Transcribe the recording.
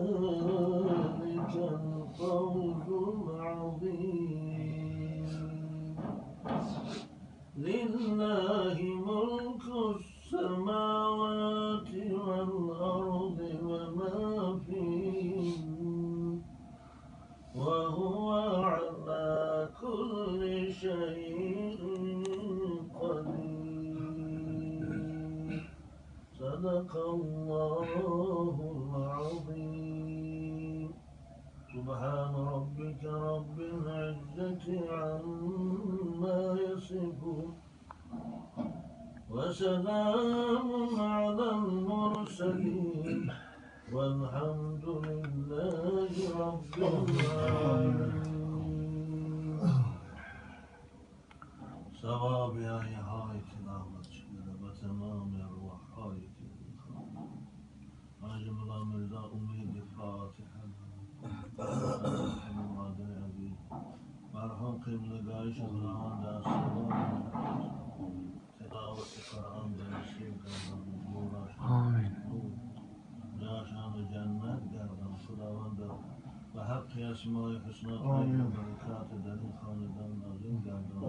ذلك الفوز العظيم. لله ملك السماوات والأرض وما فيهن وهو على كل شيء قدير. صدق الله العظيم. سبحان ربك رب العزة عما يصفون وسلام على المرسلين والحمد لله رب العالمين. ثواب های تلاوت شده و تمام ارواح های حاج ملا میرزا امید فاتحه مادر عزیز مرحوم قبلگاه خداوند از تلاوت قرآن به نصیب گردان، آمین. جاشان جنت گردان. خداوند به حق اسماء حسنات و برکات در این خاندان نازل گردان.